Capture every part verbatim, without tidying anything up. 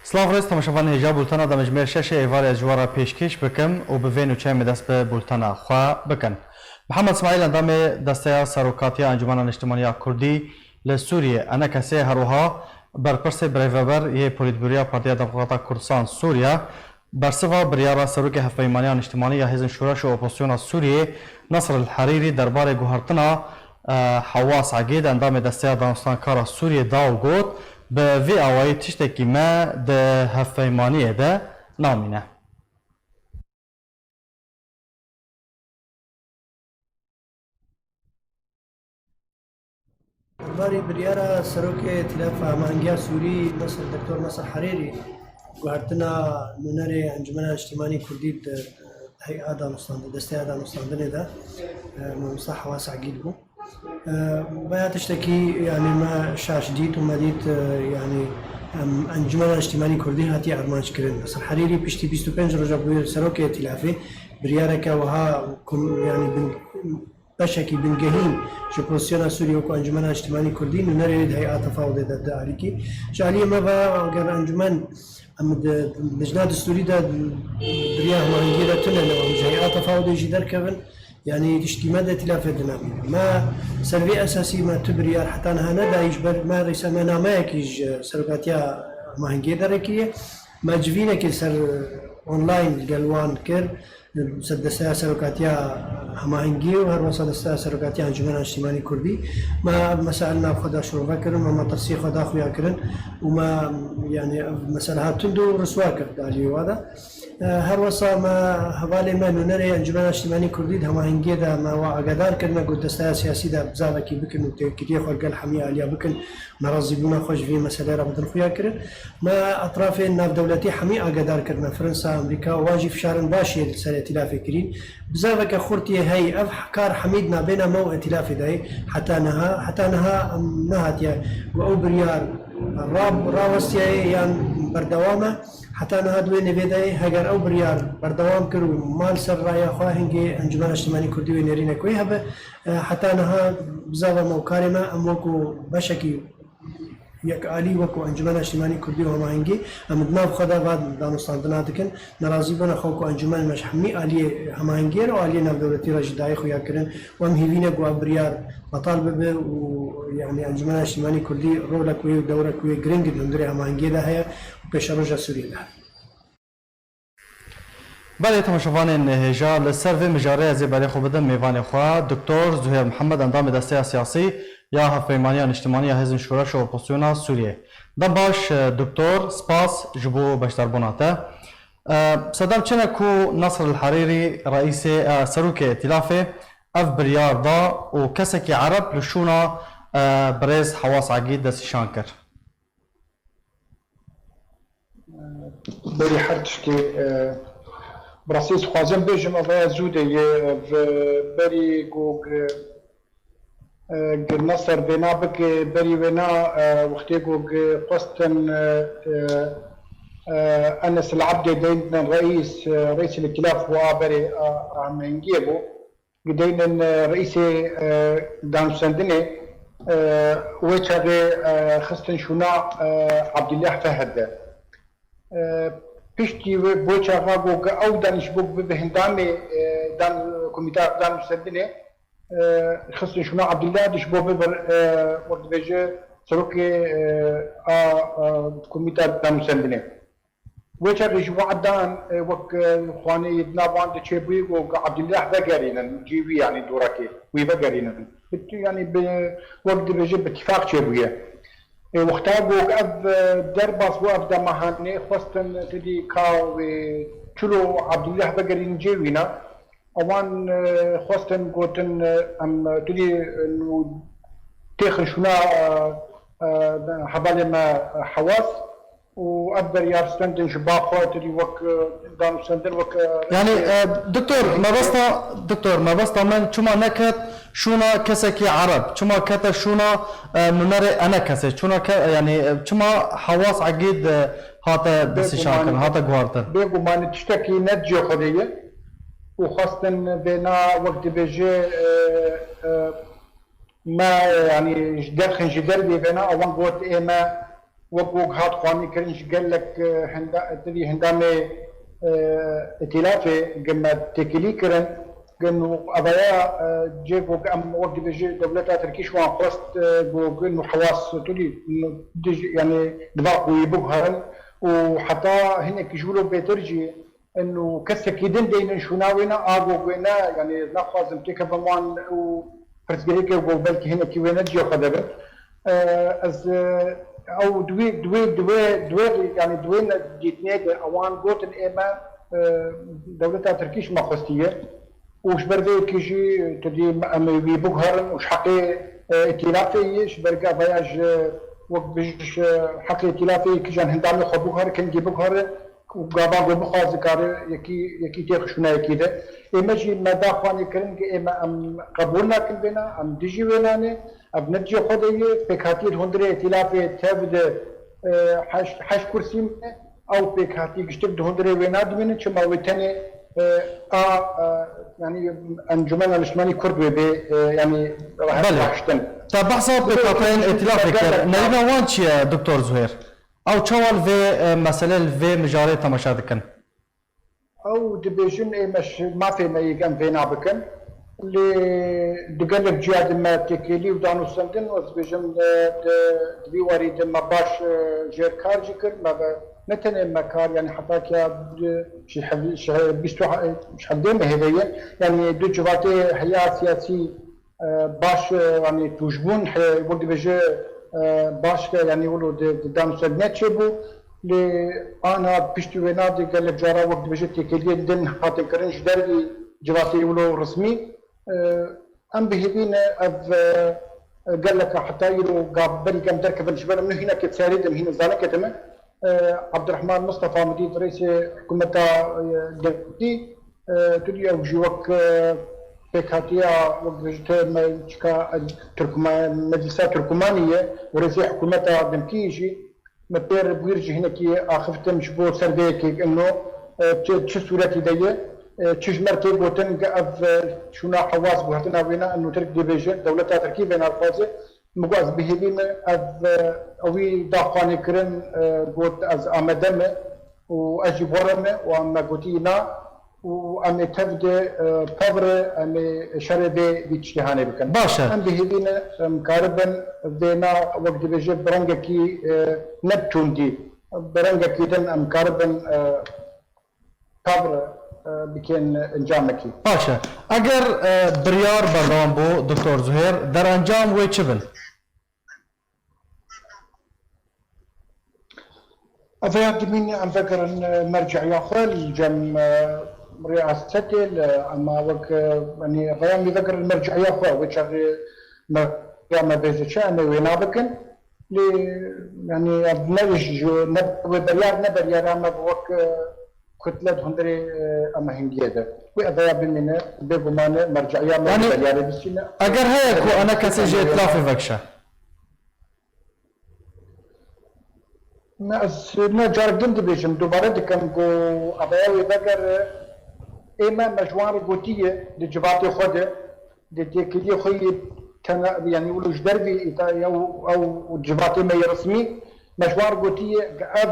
Silav rêz temaşevanên hêja bultena demjimêr şeşê êvarê ez ji we re pêşkêş bikim û bi vê nûçeyê me dest bi bultena xwe bikin. Mihemed Smaîl endamê Desteya Serokatiya Encûmena Niştimaniya Kurdî li Sûriyê, ENKSê, her wiha berpirsê birêveber yê Polîtbûroya Partiya Demokrata Kurdistan Sûriye, bersiva biryara Serokê Hevpeymaniya Niştimanî ya Hêzên Şoreş û Opozisyona Sûriyê Nasr El Herîrî derbarê guhertina, e, Hewas Egîd, endamê Desteya Danûstankara Sûriyê da û got, bi vî awayî tiştekî me di hevpeymaniyê de namîne. Derbarê biryara Serokê Tîlafa Hemahengiya Sûrî, Nasr, Doktor Nasr Herêrî, guhertina nûnerê Encûmena Niştimanî Kurdî di, di hey'a danûstandin, desteya danûstandinê de, e, Mamosta Hewas Egîd bû. E, veya tiştekî, yanî me şaş dît û me dît, e, yanî, em, Encûmena Niştimanî Kurdî hatiye armanc kirin. Nasr Herêrî piştî bîst û pênc roja bûye serokê Tîlafê, biryareke wiha kum-, yanî bin-, beşekî bingehîn ji pozisyona Sûriyê wekû Encûmena Niştimanî Kurdî nûnerê wê di hey'a tefawudê de, di alîkî. Ji aliyê me ve, eger encûmen, em di lijna distûrî de di riya hemahengiyê de tune ne, em ji hey'a tefawudê jî derkevin, yanî tiştî me di îtîlafê de namîne. Me ser vê esasî me tu biryar heta niha nedayî, ji ber me rêsa me nameyekî ji serokatiya hemahengiyê derê kiriye. Me civînekê ser online gel wan kir. Ser desteya serokatiya hemahengiyê û her wesa desteya serokatiya Encûmena Niştimanî Kurdî. Me ev mesail nav xwe de şirove kirin, me metirsiyê xwe da xuya kirin û me, yanî, ev mesele hat tund û riswa kir di aliyê wa de. E, her wesa me hevalê me nûnerê Encûmena Niştimanî Kurdî di hemahengiyê de me wa agadar kirine ku desteya siyasî de bizavekî bikin û têkiliyê xwe gel hemî aliya bikin. Me razîbûna xwe ji vê meselê re bi din xuya kirin. Me etrafên navdewletî hemî agadar kirine, Fransa, Amerîka, wan jî fişarin baş yê li ser îtîlafê kirîn. Bizaveke xurt yê hey, ev kar hemî di nabêna me û îtîlafê de ye. Heta niha, heta niha, em, nehatiye ku ew biryar ra-, rawestiyaye yan berdewam e. Heta niha di wê nivê de ye. Heger ew biryar berdewam kir û ma li ser raya xwe, hingê Encûmena Niştimanî Kurdî wê nêrînek wê hebe. E, heta niha bizava me û karê me, em wekû beşekî yekalî, wekû Encûmena Niştimanî Kurdî û Hemahengî, em di nav xwe de va danûstandina dikin. Nerazîbûna xwe ku encûmen me ji hemî aliyê hemahengiyê re û aliyê navdewletî re jî dayê xuya kirin û em hêvî ne ku ev biryar betal bibe û, yanî, Encûmena Niştimanî Kurdî rolek wê û dewrek wê giring di hundirê hemahengiyê de heye û pêşeroja Sûriyê de heye. Belê, temaşevanên hêja, li ser vê mijarê ez ê berê xwe bidim mêvanê xwe, Doktor Zuhêr Mihemed, endamê Desteya Siyasî ya Hevpeymaniya Niştimanî ya Hêzên Şoreş û Opozisyona Sûriyê. Dem baş, Doktor, spas ji bo beşdarbûna te. E, sedem çi ne ku Nasr El Herîrî, reîsê, e, serokê Îtîlafê, ev biryar da û kesekî Ereb li şûna, e, birêz Hewas Egîd destnîşan kir? Berî her tiştî, e, bi rastî dixwazim bêjim, ev ya zû de ye, ev berî ku, e, Nasser vêna bike, berî wêna, e, wextê ku xwestin, e, e, e, Enes El Abdê deynin reîs, e, reîs îtîlaf bû, a berê, a, a hemahengiyê bû. Gideynin, e, reîsê, e, danûstendinê, e, wê çaxê, e, xistin şûna, e, Abdullah Fehd de. E, piştî wê, bo çaxa ku ew danîşbû bibe hindamê, e, dan-, komîta danûstendinê, e, xistin şûna Abdullah dişbo bibe, e, wek dibêje serokê, e, a, a, komîta danûstendinê. Wê çaxê ji we'dan, e, wek, e, xwanê yê di nav wan de çêbûyî ku, ku Abdullah vegerînin cî wî, yanî dorekê wî vegerînin. Bi tu, yanî bi, wek dibêje bi tifaq çêbûye. E, wexta ku ev, e, derbas bû, ev dema hanê xwestin tu dî ka wê çilo Abdullah vegerînin cê wî ne. Ewan, e, xwestin gotin, e, em, e, tu dî, e, nû têxin şûna, e, e, hevalê me, e, Hewas û ev beryar stendin ji ba xwe, tu dî wek, e, danûstendin wek, e, Yanî, e, e, doktor, mebesta, doktor, mebesta min çima neket şûna kesekî Ereb? Çima kete şûna, e, nûnerê ENKSê? Çûna ke-, yanî, e, çima Hewas Egîd, e, hate destnîşan kirin, hate guhartin? Bêgumanî tiştekî ne cihê xwe de ye. Û xwestin vêna wek dibêje, e, e, me, yanî, ji derxin ji dervê vêna, ewan got, ê me, wek wek hat xwanî kirin ji gelek, e, henda-, tevî hindamê, e, îtîlafê ge me têkilî kirin. Ge nû evaya, e, cê ku em wek dibêje dewleta Tirkî ji wan xwest, e, ku ge nû hewas tûlî nû dij-, yanî diva ku wî biguherin û heta hinekî ji wilo bêtir jî û kesekî din deynin şûna wê ne, a go wê ne, yanî naxwazim têkevim wan û pirsgirêkê go belkî hinekî wê ne cihê xwe de bin. E, ez, e, ew di wê, di wê, di wê, di wê, yanî di wê ne dîtinê de ewan gotin ê me, e, dewleta Tirkî ji me xwestiye û ji ber vê yekê jî tu dî em ê wî biguherin û ji heqê, e, îtîlafê yê, ji ber gavaya ji wek bi ji heqê îtîlafê yê kijan hindamê xwe biguhere, kengî biguhere û gava ku bixwaze kare yekî, yekî têxişûna yekî de. Ê me jî me da xwanê kirin ku ê me em qebûl nakin vêna, em dijî wêna ne, ev ne cihê xwe de ye, pêkhatiyê di hundirê îtîlafê tev de, e, heşt, heşt kursî me, ew pêkhatî giştik di hundirê wê nadimînin, çima wê tenê, e, a, e, yanî Encûmena Niştimanî Kurd wê bê, e, yanî Belê. Rahiştin. Te behsa Wê pêkhateyên yekî îtîlafê gelek kir. Nerîna wan çi ye, Doktor Zuhêr? Ew çawa li vê, e, meselê, li vê mijarê temaşe dikin? Ew dibêjin ê me ji mafê me yê gem vêna bikin. Lê di gelek ciya de me têkêlî û danûstendin, ez dibêjim, e, di, di vî warî de me baş, e, jêr kar jî kir. Me be, ne tenê me kar, yanî heta ke di, ji hev-, ji he-, bîst û he-, ji hevdê mehê de ye. Yanî du civatê heya siyasî, e, baş, e, yanî tûjbûn, he, wek dibêje, e, baş ke, yanî wilo di, di danûstendinê çêbû. Lê ana piştî wê nadê gelek cara wek dibêje têkiliyên din hatin kirin ji dervî civatê wilo resmî. E, em bi hêvî ne ev, e, geleka heta îro gav berî em derkevin ji ber em ne hînekê serê de hîne zanekê de me. E, Abdurrahman Mustafa Mudîr, reîsê hikûmeta, e, Dewletî, e, tu dî ew jî wek, e, pêkhatiya, wek dibêjite me çika, e, Turkuma-, Meclisa Turkumanî ye û reîsê hikûmeta Demkî jî me pêr bûyîr jî hinekî axiftin ji bo ser vê yekê ino, e, çi, çi sûretî de ye, e, çi ji me re tê gotin, ge ev, e, şûna hewas guhertina wêna ino Tirk dibêje, dewleta Tirkî vêna dixwaze. Min got, ez bi hêvî me ev, e, ewî daxwanê kirin, e, got, ez amade me û ez jî bi we re me û em me gotî na û em ê tev de, e, pev re em ê şerê vê, vî tiştê hanê bikin. Baş e. Em bi hêvî ne em karibin vêna, wek dibêje, bi rengekî, e, ne bi tundî, bi rengekî din em karibin, e, Qebr, e, bikên encamekî. Baş e. Eger, e, biryar berdewam bû, Doktor Zuhêr, derencam wê çi bin? Ev ya dimîn em vegerin, e, merciya xwe li cem, e, riyasetê, li, ema wek, e, yanî ev ya em vegerin merciya xwe, wê çaxê me, ya me bêje çi, em ê wê nabikin. Lê, yanî, ev ne ji, ne wê biryar, ne biryara me bi wek, e, kutle di hundirê, e, em hingiyê de. Wê ev ya bimîne, bêguman e, merciya me Yanî, biryarê bistîne. Eger heye ku ene kesê ji îtilafê vekişe? Me ez, me carek din dibêjim, dubare dikim ku ev ya wê vegere, ê me, me ji wan re gotiye di civatê xwe de, di têkiliyê xwe yê tene, yanî wilo ji dervî îta-, ew, ew civatê me yê resmî, me ji wan re gotiye, ge ev,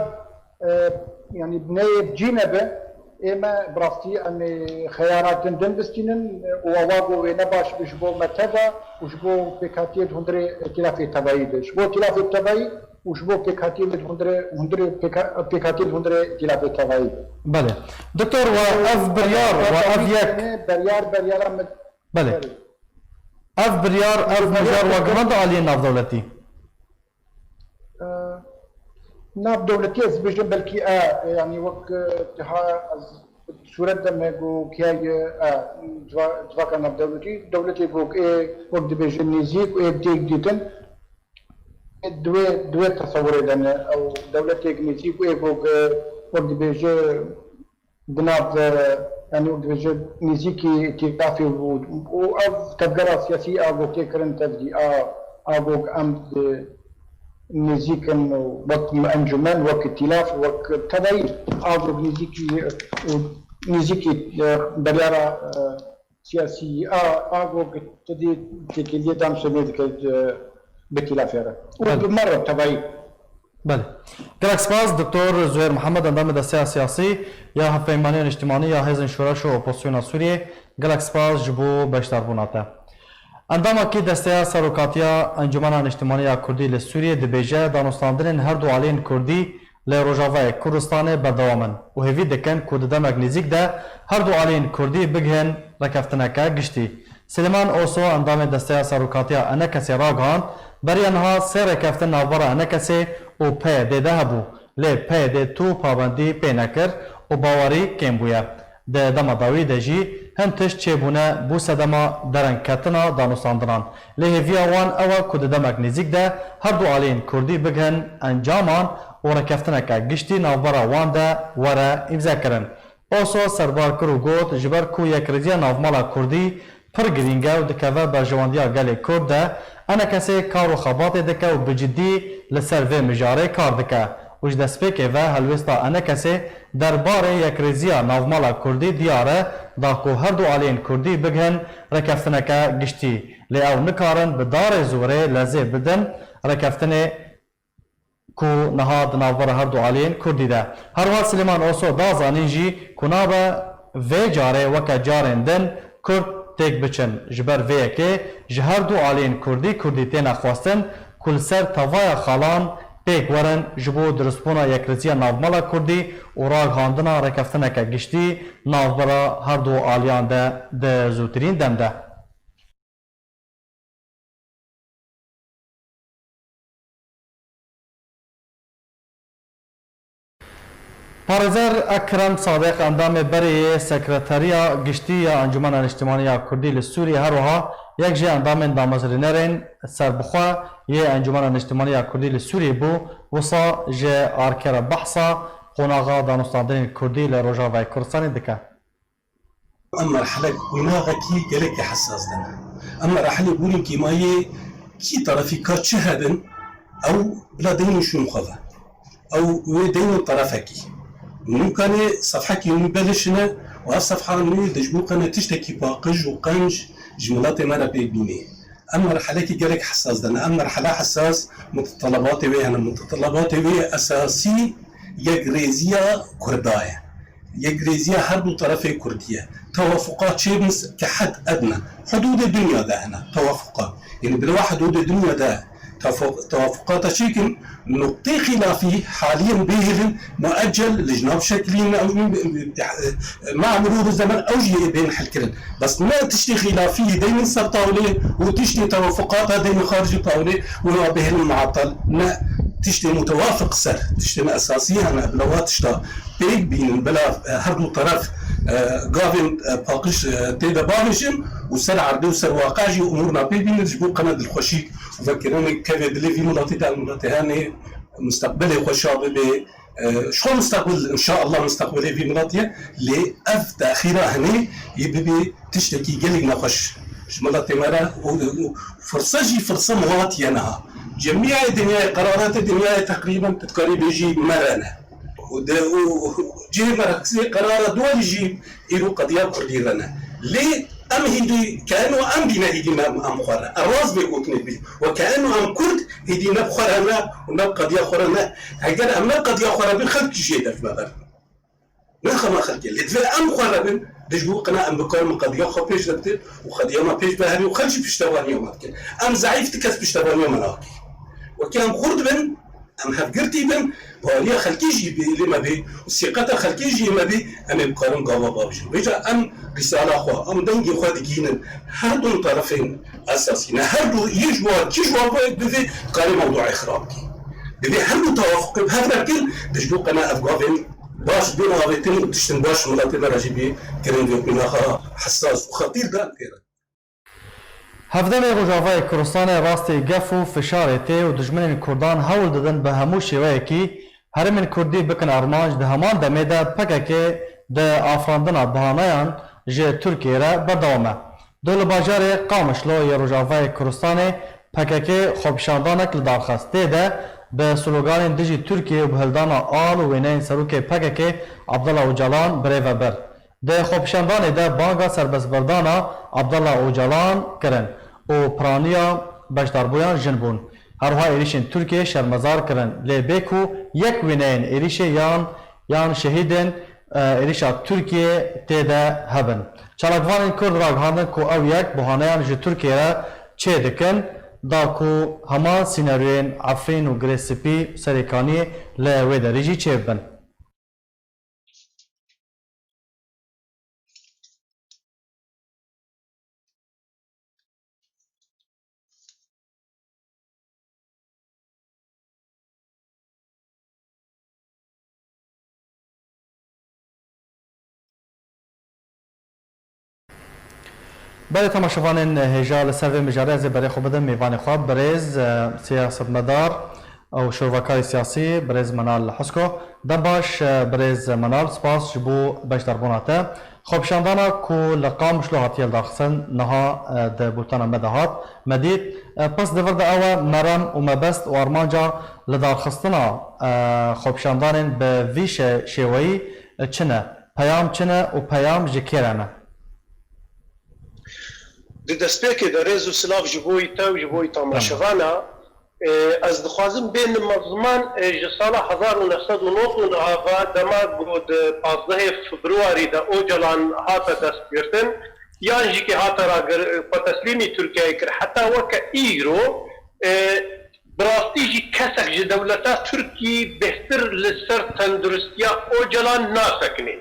e, yanî neyê bi cî nebe, ê me bi rastî em ê xeyaratin din bistînin û ewa ku wê ne baş bi ji bo me teva û ji bo pêkhatiyê di hundirê îtilafê tevayî de. Ji bo îtilafê tevayî û ji bo pêkhatiyê di hundirê, hundirê pêka-, pêkhatiyê di hundirê îtilafê tevayî de. Belê. Doktor, we ev biryar, we ev yek Beryar, beryara me Belê. Belê. Ev biryar, ev mijar we gihand aliyê navdewletî? E, navdewletî ez bêjim belkî e, e, yanî wek, e, tiha ez sûret de me got kiya ye, e, civa-, civaka navdewletî, dewletê got ê wek dibêje nêzîk û ê têk dîtin. Ê di wê, di wê tesewirê de ne, ew dewletêk nêzîk û ê got, e, wek dibêje di nav, e, yanî wek dibêje nêzîkî îtîlafê û, û ev tevgera siyasî a got tê kirin tevdî, a, a got em, e, nêzîk in û wek encûmen, wek îtîlaf, wek tevayî, a got nêzîkî û nêzîkî, e, biryara, e, siyasî a, a got tu dî têkiliyê danûstendinê dike, e, bi îtîlafê re. Û Belê. bi me re tevayî. Belê. Gelek spas, Doktor Zuhêr Mihemed, endamê Desteya Siyasî ya Hevpeymaniya Niştimanî ya Hêzên Şoreş û Opozisyona Sûriyê. Gelek spas ji bo beşdarbûna te. Endamekî Desteya Serokatiya Encûmena Niştimanî ya Kurdî li Sûriyê dibêje, danûstandinên her du aliyên Kurdî li Rojavayê Kurdistanê berdewam in û hêvî dikin ku di demek nêzîk de her du aliyên Kurdî bigihin rêkeftineke giştî. Silêman Oso, endamê Desteya Serokatiya Enekesê ragihand, beriya niha sê rêkeftin navbera Enekesê û P Y D de hebû, lê P Y D tu pabendî pê nekir û bawerî kêm bûye. Di dema dawî de jî hin tişt çêbûne bû sedema derengketina danûstandinan. Lê hêviya wan ew e ku di demek nêzîk de her du aliyên Kurdî bigihin encaman û rêkeftineke giştî navbera wan de were îmzekirin. Oso serbar kir û got, ji ber ku yekrêziya navmala Kurdî pir girîng e û dikeve berjewendiya gelê Kurd de, Enekesê kar û xebatê dike û bi cidî li ser vê mijarê kar dike û ji destpêkê ve helwêsta Enekesê derbarê yekrêziya navmala Kurdî diyar e, da ku her du aliyên Kurdî bigihin rêkeftineke giştî. Lê ew nikarin bi darê zorê lezê bidin rêkeftinê ku niha di navbera her du aliyên Kurdî de. Herwiha Silêman Oso da zanîn jî ku nabe vê carê weke carên din Kurd têk biçin. Ji ber vê yekê ji her du aliyên Kurdî, Kurdî têne xwestin ku li ser tevaya xalan pêk werin ji bo dirustbûna yekrêziya navmala Kurdî û ragihandina rêkeftineke giştî navbera her du aliyan de di zûtirîn dem de. Parêzer Ekrem Sadeq, endamê berê yê Sekreteriya Giştî ya Encûmena Niştimanî ya Kurdî li Sûriyê, her wiha yek ji endamên damezrînerên serbixwe yê Encûmena Niştimanî ya Kurdî li Sûriyê bû, wisa ji Arke re behsa qonaxa danûstandinên Kurdî li Rojavayê Kurdistanê dike. Em merhele qonaxekî gelekî hesas de ne. Em merhelê borî kîmayê kî terefî ka çi hebin, ew bila deynin şûn xwe ve. Ew wê deynin terefekî. Nûkanê sefhekî nû belişine û ev sefha nû de ji bo qene tiştekî paqij û qenc ji miletê me re pê bînê. Em merhelekî gelek hesas de ne. Em merhele hesas, mutelebatê wê hene. Mutelebatê wê esasî yekrêziya Kurda ye. Yekrêziya her du terefê Kurdî ye. Tewafuqa çêbin ke hed edne. Hudûdê dinya de hene. Tewafuqa. Yani bila hudûdê dinya de tefo-, tewafuqata çêkin, nuqtê xilafî haliyen bêhêlin, mueccel, li jinav şekilî me, ma mirov zaman ew jî bên helkirin. Bes ne tiştê xilafî deynin ser tawlê û tiştê tewafuqata deynin xaricî tawlê û na bêhêlin muatal. Ne tiştê mutewafiq ser, tiştên esasî hene, bila wa tişta pêk bînin, bila, e, her du teref, e, gavên, e, paqij, e, tê de bavêjin û ser erdê û ser waqe jî umûr na pê bînin, ji bo qene dilxweşî û vekirinê kevê dilê vî miletî de, miletê hene, mustaqbelê xwe şa bibe, e, ji xwe mustaqbel, inşaallah mustaqbelê vî miletî ye, lê ev texîra hene yê bibe tiştekî gelek nexweş ji miletê me re û, û firse jî firse muhat ye niha. Cemiyayê dinyayê, qeraratê dinyayê teqrîben tu dikarî bêjî me re ne. Û de, û cihê merkezê qerara duwelî jî îro qediya Kurdî re ne. Lê em hîdî, ke eno em dîne hîdî me, em xwe re. Em rast vê gotinê bî. Weke eno em Kurd hîdî ne bi xwe re ne û ne bi qediya xwe re ne. Heger em ne bi qediya xwe re bin, xelk jê def me ber. Naxema xelkê. Lê divê em xwe re bin, dijbû qina em bikarin qediya xwe pêş de bitin û qediya me pêş biherî û xelk jî piştevaniya me dikin. Em zeîf, ti kes piştevaniya me nake. Wekî em xurt bin, em hevgirtî bin, bariya xelkê jî bi lê me bê û sîqeta xelkê jî me bê, em ê bikarin gava bavêjin. Vêca em risala xwe, em dengê xwe digihînin her du terefên esasî ne. Her du yê ji wan, kî ji wan bivê, karê mewduê xirab kî. Divê her du tewafuqê bi hev re kin, dijbû qena ev gavên baş bê avêtin û tiştin baş miletê me re jî bê kirin vê qonaxa hesas û xetîr de pê re. Hevdemê Rojavayê Kurdistanê rastî gef û fişarê tê û dijminên Kurdan hewl didin bi hemû şêweyekî herêmên Kurdî bikin armanc, di heman demê de P K K di afirandina bahaneyan ji Tirkiyê re berdewam e. Dê li bajarê Qamişlo yê Rojavayê Kurdistanê P K K xwepişandanek li dar xist. Tê de bi sloganên dijî Tirkiyê û bi hildana al û wêneyên serokê P K K Abdullah Ocalan birêve bir. Di xwepişandanê de banga serbestberdana Abdullah Ocalan kirin û piraniya beşdarbûyan jin bûn. Her wiha êrîşên Tirkiyê şermezar kirin, lê bê ku yek wêneyên êrîşê yan, yan şehîdên, e, êrîşa Tirkiyê tê de hebin. Çalakvanên Kurd ragihandin ku ew yek buhaneyan ji Tirkiyê re çê dikin, da ku hema sînaryoyên Efrîn û Girê Spî, Serêkaniyê li wê derê jî çêbibin. Belê, temaşevanên hêja, li ser vê mijarê ez ê berê xwe bidim mêvanê xwe, birêz, e, siyasetmedar û şorevakarê siyasî, birêz Menal Husko. Dem baş, e, birêz Menal, spas ji bo beşdarbûna te. Xwepişandana ku li Qamişlo hatiye lidarxistin, niha, e, di bultena me de hat, me dît, e, pirs di vir de ew e, merem û mebest û armanca lidarxistina, e, xwepişandanên bi vî şe-, şêweyî, e, çi ne? Peyam çi ne û peyam ji kê re ne? Di destpêkê de rêz û silav ji bo te û ji bo temaşevana. E, ez dixwazim bênim ziman, e, ji sala hezar û neh sed û nod û neh ve dema ku di pazdehê Februarî de Ocalan hate destgirtin, yan jî kê hate ragir-, xwe teslîmî Tirkiyeyê kir, heta weke îro, e, bi rastî jî kesek ji dewleta Tirkî bêhtir li ser tenduristiya Ocalan nasekinê.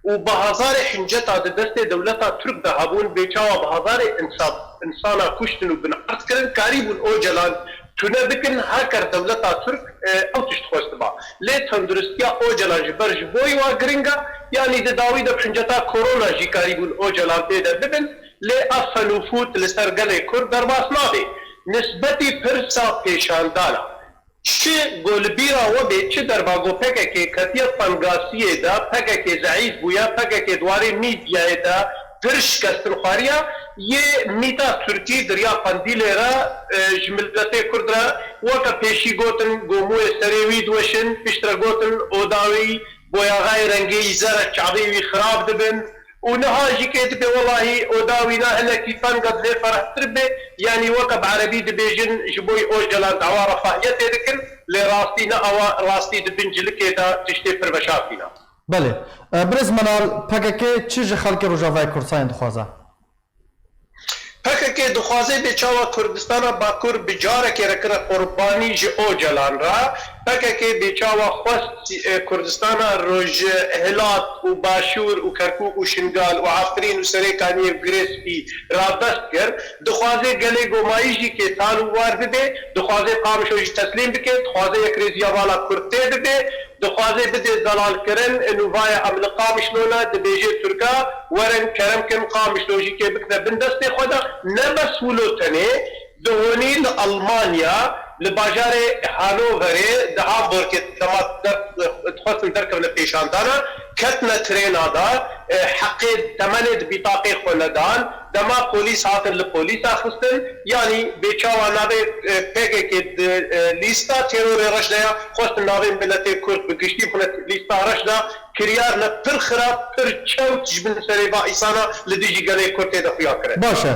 Û bi hezarê hinceta di destê dewleta Tirk de hebûn, bê çawa bi hezarê insa-, insana kuştin û binerd kirin, karîbûn Ocalan tune bikin, heker dewleta Tirk, e, ew tişt xwestiba. Lê tenduristiya Ocalan ji ber ji bo wa giring e, yanî di dawî de bi hinceta korona jî karîbûn Ocalan tê de bibin, lê ev fenûfût li ser gelê Kurd derbas nabe. Nisbetî pirsa pêşandana, çi ku li bîra we bê, çi derba ku P K K ketiye tengasiyê de, P K K zeîf bûye, P K K di warê mîdyayê de pir şikestin xwariya, yê mîta Tirkî di riya Qendîlê re, e, ji miletê Kurd re weke pêşî gotin, ku mûyê serê wî diweşin, piştre gotin, oda wî boyaxayê rengê wî zer e, çavê wî xirab dibin. Û niha jî kê dibê, welahî oda wîna hinekî teng e, divê ferehtir be, yanî weke bi erebî dibêjin, ji bo Ocalan dawa refahiyetê dikin, lê rastî ne ew e, rastî di bin cilikê de tiştê pir veşartî ne. Belê. E, Birêz Menal, P K K çi ji xelkê Rojavayê Kurdistanê dixwaze? P K K dixwaze bê çawa Kurdistana Bakur bi carekê re kire qurbanî ji Ocalan re. P K K bê çawa xwest, e, Kurdistana Rojhilat û Başûr û Kerkûk û Şingal û Efrîn û Serêkaniyê û Girê Spî radest kir. Dixwaze gelê gomayî jî kê tal û war bibe. Dixwaze Qamişlo jî teslîm bike. Dixwaze yekrêziya vala Kurd tê bibe. Dixwaze bidê zelalkirin, nûvaye em li Qamişlo ne, dibêje Tirka, werin kerem kin Qamişlo jî kê bikine bin destê xwe de. Ne bes wilo tenê, di honî li Almanya, li bajarê Hanoverê, di Hamburgê dema der-, dixwestin derkevine pêşandana, ketine trêna de, e, heqê temenê di bîtaqê xwe nedan, dema polîs hatin li polîsa xistin, yanî bê çawa navê, e, P K K di, e, lîsta terorê reş de ya, xwestin navê miletê Kurd bi giştî bixine lîsta reş de, kiryar ne pir xirab, pir çewt ji bin serê va îsana li dijî gelê Kurd tê de xuya kirin. Baş e.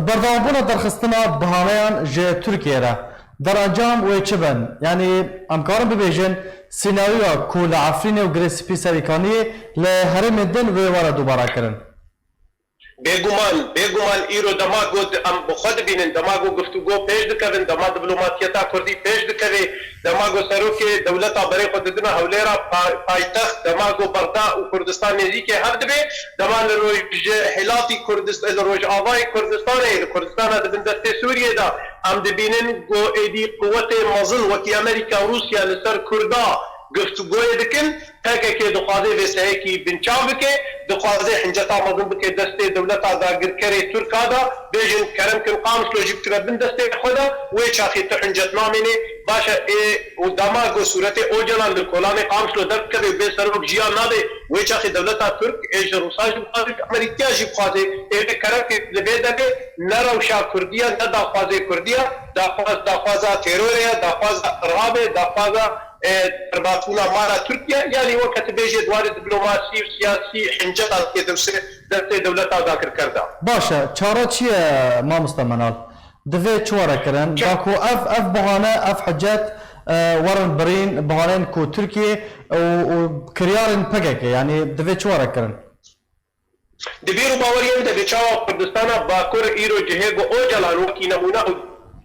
Berdewambûna derxistina bihaneyan ji Tirkiyê re. Derencam wê çi bin? Yanî em karin bibêjin, sînaryoya ku li Efrînê û Girê Spî Serîkaniyê li herêmên din wê were dubara kirin? Bêguman, bêguman îro dema ku di-, em bi xwe dibînin, dema ku guftûgo pêş dikevin, dema diplomasiyeta Kurdî pêş dikeve, dema ku serokê dewleta berê xwe didine Hewlêra pa-, paytext, dema ku Bexda û Kurdistan nêzîkê hev dibe, dema li rojhilatî Kurdist-, li rojavayê Kurdistanê, li Kurdistana di bin destê Sûriyê de em dibînin ku êdî quwetê mezin wekî Amerîka û Rûsya li ser Kurda guftûgoyê dikin. P K K dixwaze vê seyekî binçav bike, dixwaze hinceta mezin bike destê dewleta dagirkerê Tirka de, bêjin kerem kin Qamişlo jî bikine bin destê xwe de, wê çaxê tu hincet namêne. Baş e, ê, û dema ku sûretê Ocalan li kolanê Qamişlo derkeve û bê serok jiyan nabe, wê çaxê dewleta Tirk ê ji Rûsan jî bixwaze, Amerîkiya jî bixwaze, ê vê kerem ke li vê demê ne rewşa Kurdî ye, ne daxwazê Kurdî ye, daxwaz, daxwaza terorê ye, daxwaza irhabê, daxwaza e, berbatbûna mala Tirkiye, yanî weke tu bêjê di warê diplomasî û siyasî hinceta dike dewse-, destê dewleta dagirker de. Baş e, çare çi ye mamoste Menal? Divê çi were kirin? Çi? Da ku ev, ev bahane, ev hicet, e, werin birîn, bahaneyên ku Tirkiye û, û kiryarên P K K, yanî divê çi were kirin? Di bîr û baweriyê min de bê çawa Kurdistana Bakur îro cihê ku Ocalan wekî nemûne û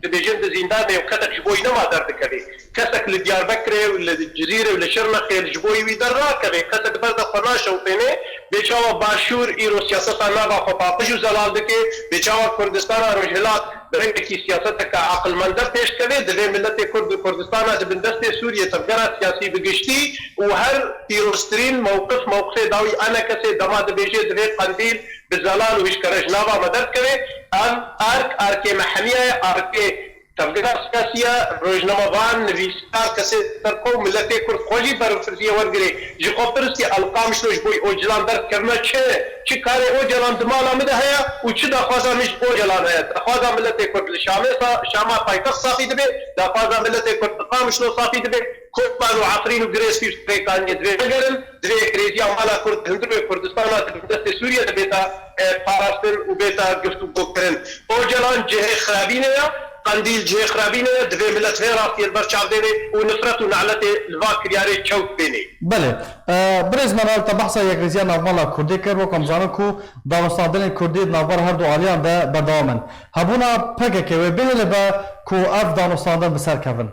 dibêjin di zîndanê û kesek ji bo wî nema derdikevê. Kesek li Diyarbekirê û li Cizîrê û li Şirnexê ji bo wî dernakevê. Kesek ber de xwe naşewitêne. Bê çawa Başûr îro siyaseta nava xwe paqij û zelal dike. Bê çawa Kurdistana Rojhilat bi rengekî siyaseteke aqilmende pêş dikeve. Divê miletê Kurd û Kurdistana di bin destê Sûriyê tevgera siyasî bi giştî û her pîroztirîn mewqif, mewqifê dawî ENKSê dema dibêje divê Qendîl bi zelal û hişkere ji nava me derdikeve. Ev erk, erkê me hemiya ye, erkê tevgera siyasî ye, rojnamevan, nivîskar, kesê serxwe û miletê Kurd xwe jî ber firsiyê wergirê. Ji xwe pirsî, El Qamişlo ji bo Ocalan derdikevime çi? Çi karê Ocalan di mala min de heye û çi daxwaza min ji Ocalan heye? Daxwaza miletê Kurd li Şamê sa-, Şama paytext safî dibe, daxwaza miletê Kurd li Qamişlo safî dibe. Kotman û Efrîn û Girê Spî û Serêkaniyê divê vegerin, divê krêziya mala Kurd di hundirê Kurdistana di bin destê Sûriyê de bêta, e, parastin û bêta giftûgokirin. Ocalan cihê xirabînê ye, Qendîl cihê xirabînê ye, divê milet vê rastiyê li ber çav dêne û nifret û neletê li va kiryarê çewt bêne. Belê. E, birêz Meral, te behsa yekrêziya navmala Kurdê kir, wek em zanin ku danûstandinên Kurdî di navbera her du aliyan de berdewam in. Hebûna P K K wê bihêle be ku ev danûstandin bi ser kevin?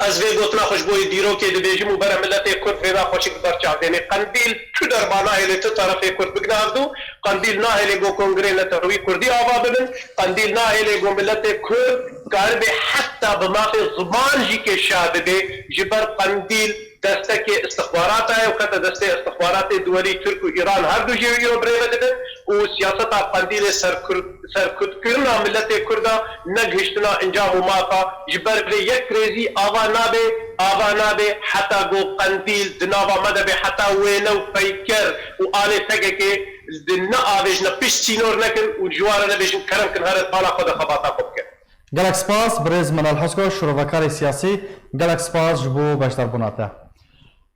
Ez vê gotina xwe ji bo dîrokê dibêjim û bere miletê Kurd vêna xweşik bi ber çav dêne. Qendîl tu derba nahêle tu terefê Kurd bigine hevdû. Qendîl nahêle go kongrê netewî Kurdî ava bibin. Qendîl nahêle go miletê Kurd karibe heta bi mafê ziman jî kêşa bibe. Ji ber Qendîl destekê istixbarata ye û kete destê istixbaratê duwelî Tirk û Îran her du jî îro birêve dibin û siyaseta Qendîlê serkur-, serkutkirina miletê Kurd a, negihiştina encam û mafa. Ji ber vê yekrêzî ava nabe, ava nabe heta ku Qendîl di nava me de be, heta wêne û peyker û alê P K K di neavêjine pişt sînor nekin û ji wan re nebêjin kerem kin here di mala xwe de xebata xwe bikin. Gelek spas, birêz Meral Hesko, şirovekarê siyasî, gelek spas ji bo beşdarbûna te.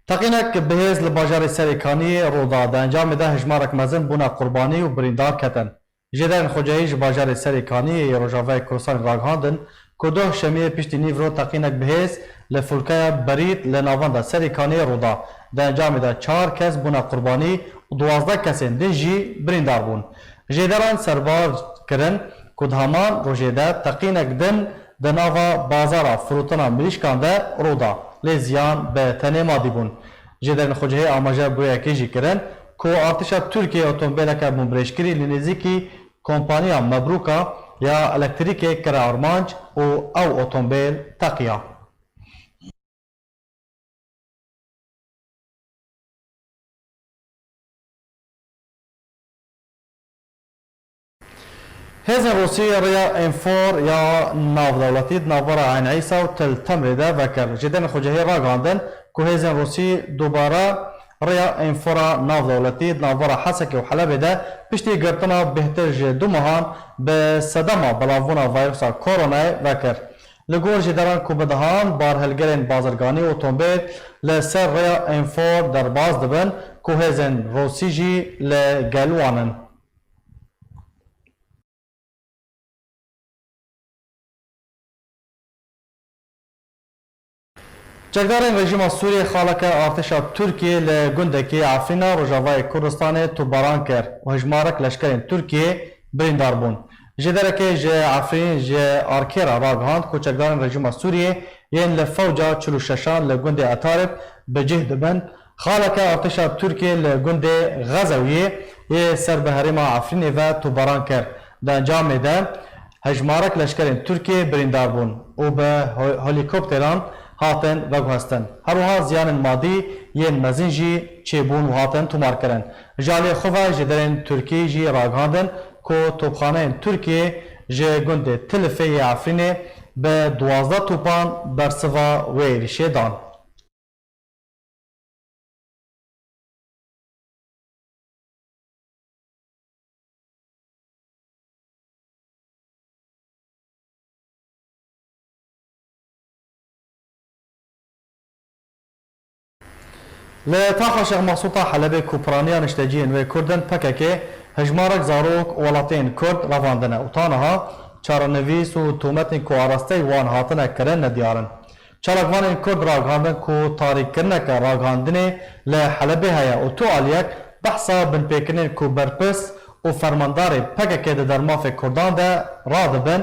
Teqînek bihêz li bajarê Serêkaniyê rû da. Di encamê de hejmarek mezin bûne qurbanî û birîndar ketin. Jêderên xwecihî ji bajarê Serêkaniyê yê Rojavayê Kurdistanê ragihandin ku doh şemiyê piştî nîvro teqînek bihêz li fulkeya Berît li navenda Serêkaniyê rû da. Di encamê de çar kes bûne qurbanî û duwazdeh kesên din jî birîndar bûn. Jêderan serbar kirin ku di heman rojê de teqînek din di nava bazara firotina mirîşkan de rû da, lê ziyan bi tenê madî bûn. Jêderên xwecihê amaje bi wê yekê jî kirin ku artêşa Tirkiyeyê otomobileke bombrêjkirî li nêzîkî kompaniya Mebrûka ya elektrîkê kire armanc û ew otomobil teqiya. Hêzên Rûsî rêya Enfor ya navdewletî di navbera Eyn Îsa û Til Temrê de vekir. Jêderên xwecihî ragihandin ku hêzên Rûsî dubare rêya Enfora navdewletî di navbera Hesekê û Helebê de piştî girtina bêhtir ji du mehan bi sedema belavbûna vîrusa koronayê vekir. Li gor jêderan ku bi dehan barhilgerên bazirganî û otomobil li ser rêya Enfor derbas dibin ku hêzên Rûsî jî li gel wan in. Çekdarên rejîma Sûriyê xaleke artêşa Tirkiyê li gundekî Efrîna Rojavayê Kurdistanê topbaran kir û hejmarek leşkerên Tirkiyê birîndar bûn. Jêderekê ji Efrînê ji Arkê re ragihand ku çekdarên rejîma Sûriyê yên li fewca çil û şeşan li gundê Etarib bi cih dibin. Xaleke artêşa Tirkiyê li gundê Xezewiyê yê ser bi herêma Efrînê ve topbaran kir. Di encamê de hejmarek leşkerên Tirkiyê birîndar bûn û bi ho-, helîkopteran hatin veguhestin. Her wiha ziyanên madî yên mezin jî çêbûn û hatin tomarkirin. Ji aliyê xwe ve jêderên Tirkî jî ragihandin ku topxaneyên Tirkiyê ji gundê Tilifê yê Efrînê bi duwazdeh topan bersiva wê êrîşê dan. Li taxa Şêx Mesûta Helebê ku piraniya nişteciyên wê Kurd in, P K K hejmarek zarok û welatiyên Kurd revandine û ta niha çarenivîs û tometên ku arasteyî wan hatine kirin nediyar in. Çalakvanên Kurd ragihandin ku tarîkirineke ragihandinê li Helebê heye û tu aliyek behsa binpêkirinên ku berpirs û fermandarê P K K di dermafê Kurdan de radibin,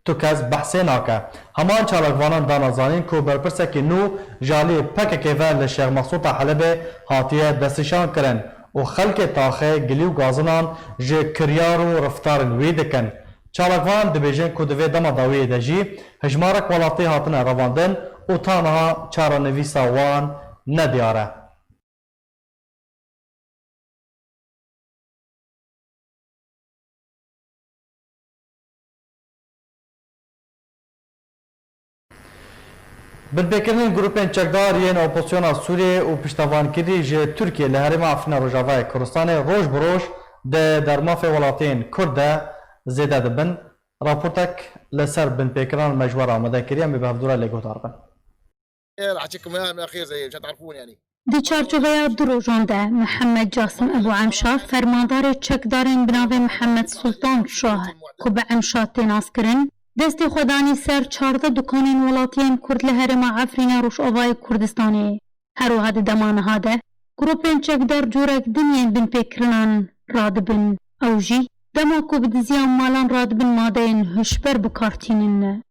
tu kes behsê nake. Heman çalakvanan dana zanîn ku berpirsekî nû ji aliyê P K K ve li Şêx Mexsûta Helebê hatiye destnîşan kirin û xelkê taxê gilî û gazinan ji kiryar û reftarên wî dikin. Çalakvan dibêjin ku di vê dema dawiyê de jî hejmarek welatî hatine revandin û ta niha çarenivîsa wan nediyar e. Binpêkirinên grûpên çekdar yên opozisyona Sûriyê û piştevankirî ji Tirkiyê li herêma Efrîna Rojavayê Kurdistanê roj bi roj di dermafê welatiyên Kurd de zêde dibin. Raportek li ser binpêkirinan me ji we re amade kiriye, em ê bi hevdû re lê guhdar bin. ايه، راح احكيكم اياها من الاخير زي مشان تعرفون يعني. Di çarçoveya du rojan de Mihemed Casim Ebu Emşa, fermandarê çekdarên bi navê Mihemed Sultan Şah ku bi Emşa tê naskirin, destê xwe danî ser çardeh dukanên welatiyên Kurd li herêma Efrîna Rojavayê Kurdistanê. Her wiha di dema niha de grûpên çekdar corek din yên binpêkirinan radibin. Ew jî dema ku bi diziya malan radibin madeyên hişber bi kar tînin.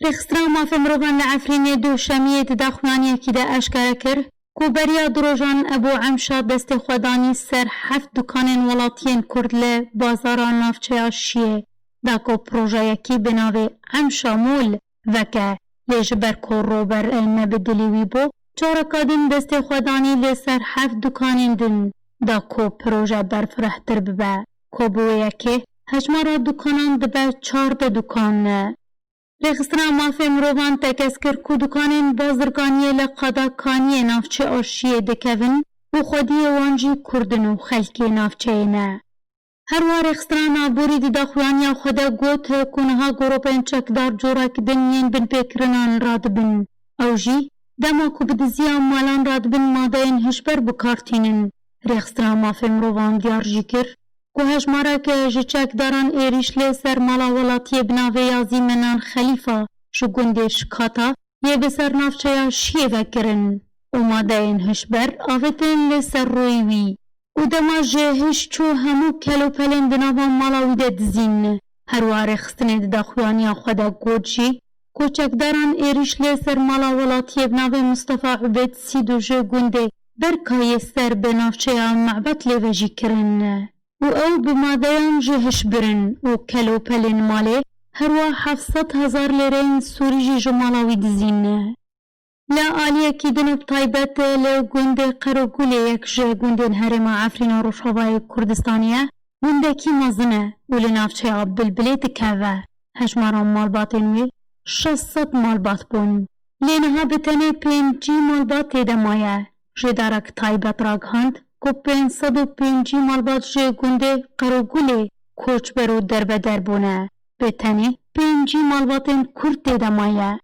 Rêxistina Mafê Mirovan li Efrînê Duşemiyê di daxuyaniyekî de eşkere kir ku beriya du rojan Ebû Emşa destê xwe danî ser heft dukanên welatiyên Kurd li bazara navçeya Şiyê da ku projeyekî bi navê Emşa Mol veke, lê ji ber ku Rober nebi dilî wî bû, careka din destê xwe danî li ser heft dukanên din da ku proje berfirehtir bibe, ku bi wê yekê hejmara dukanan dibe çardeh dukan. Rêxistina Mafê Mirovan tekez kir ku dukanên bazirganiyê li qada Kaniyê navçeya Şiyê dikevin û xwediyê wan jî Kurd in û xelkê navçeyê ne. Her wiha rêxistina navborî di daxuyaniya xwe de got ku niha grûpên çekdar corek din yên binpêkirinan radibin. Ew jî dema ku bi diziya malan radibin madeyên hişber bi kar tînin. Rêxistina Mafê Mirovan diyar jî kir ku hejmarek ji çekdaran êrîş li ser mala welatiyê bi navê Yazî Menan Xelîfa ji gundê Şikata yê bi ser navçeya Şiyê ve kirin û madeyên hişber avêtin li ser rûyê wî û dema ji hiş çû hemû kelopelên di nava mala wî de dizîn. Her wiha rêxistinê di daxuyaniya xwe de got jî ku çekdaran êrîş li ser mala welatiyê bi navê Mistefa Ubêd Sîdo ji gundê Berkayê ser bi navçeya Mebet lê ve jî kirin û ew bi madeyan jî hişbir in û kelopelên malê her wiha heft sed hezar lêreyên Sûrî jî ji mala wî dizîn. Li aliyekî din û bi taybet li gundê Qerogulê, yek ji gundên herêma Efrîna Rojavayê Kurdistanê ye, gundekî mezin e û li navçeya Bilbilê dikeve. Hejmara malbatên wê şeş sed malbat bûn. Lê niha bi tenê pêncî malbat tê de maye. Jêdarek taybet ragihand ku pênc sed û pêncî malbat ji gundê Qerogulê koçber û derbeder bûne. Bi tenê pêncî malbatên Kurd tê de maye.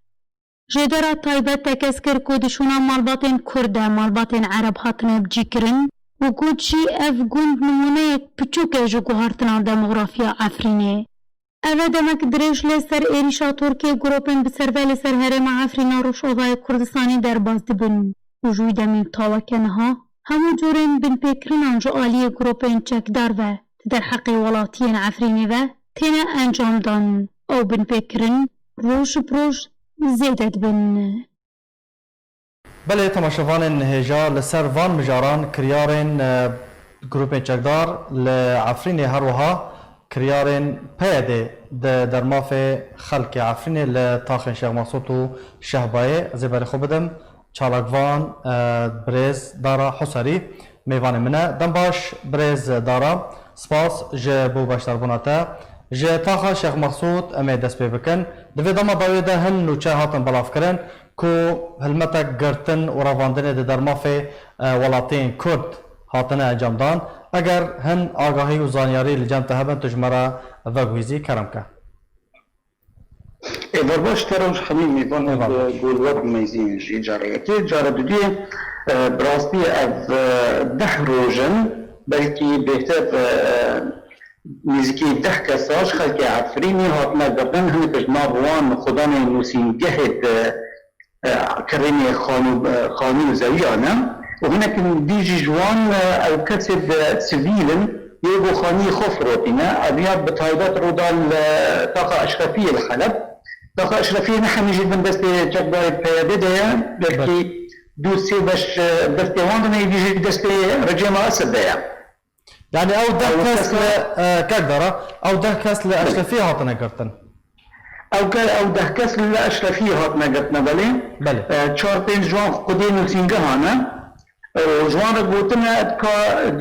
Jêdara taybet tekez kir ku di şûna malbatên Kurd de malbatên Ereb hatine bicîkirin û got jî ev gund nimûneyek piçûk e ji guhartina demografiya Efrînê. Ev e demek dirêj li ser êrîşa Tirkiyê grûpên bi serve li ser herêma Efrîna Rojavayê Kurdistanê derbas dibin û ji wî demî û ta weke niha hemû cûrên binpêkirinan ji aliyê grûpên çekdar ve di derheqê welatiyên Efrînê ve têne encamdan. Ew binpêkirin roj bi roj zêde dibin. Belê, temaşevanên hêja, li ser van mijaran kiryarên, e, grûpên çekdar li Efrînê, her wiha kiryarên P Y D'ê di dermafê xelkê Efrînê li taxên Şêx Mesûd û Şehbayê, ez ê berê xwe bidim çalakvan, e, birêz Dara Husarî, mêvanê min e. Dem baş birêz Dara, spas ji bo beşdarbûna te. Ji taxa Şêx Mesûd em ê dest pê bikin. Di vê dema dawiyê de hin nûçe hatin belavkirin ku hilmetek girtin û revandinê di dermafê, e, welatiyên Kurd hatine encamdan. Eger hin agahî û zanyarî li cem te hebin, tu ji me re veguhîzî, kerem ke. Êvar baş, te roj xemî mêvanê. Êvar baş. Gol we bimeyzînin jî careyekê. Cara dudiyê, e, bi rastî ev, e, deh roj in, belkî bêhtir, e, Nêzîkî deh kesa ji xelkê Efrînê hatine girtin, hinek ji nav wan xudanê nûsîngehê di, e, kirênê xanû, e, xanî û zewiyan e. Û hinek dî jî ji wan, e, ew kesê di sivîl in, yê ku xaniyê xwe firotîne. Ev ya bi taybet rû da li taxa Eşrefiyê li Heleb. Taxa Eşrefiyê ne hemî jî bin destê çekdarê P Y D de ye, belkî du sê beş, e, destê wan de ne, êdî jî destê rejîma Esed de ye. Yani ew deh Ew kes kes li, e, kek dara, ew deh kes li Eşrefiyê hatine girtin. Ew ke, ew deh kes li Eşrefiyê hatine girtine, belê. Belê. E, çar pênc ji wan xwedê nûsîngeha ne. E, û ji wan re gotine, ka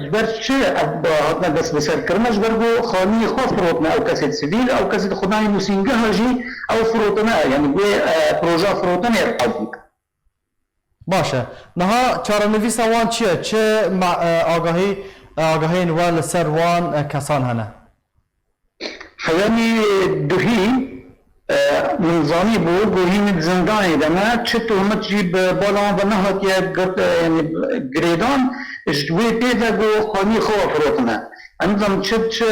ji ber çi ev hatine dest bi ser kirine, ji ber ku xaniyê xwe firotine ew kesê sivîl, ew kesê xudanê nûsîngeha jî ew firotine, yani wê, e, proja firotinê rewandine. Baş e. Niha çarenivîsa wan çi ye? Çi ma-, e, agahî, e, agahiyên we li ser wan, e, kesan hene? Heyanî duhî, e, min zanîbû ku hîn di zindanê de ne, çi tohmet jî bi bala wan ve nehatiye girt, e, yanî girêdan, ji wê pê ve ku xanî xwe firotine. Em zanin çi, çi,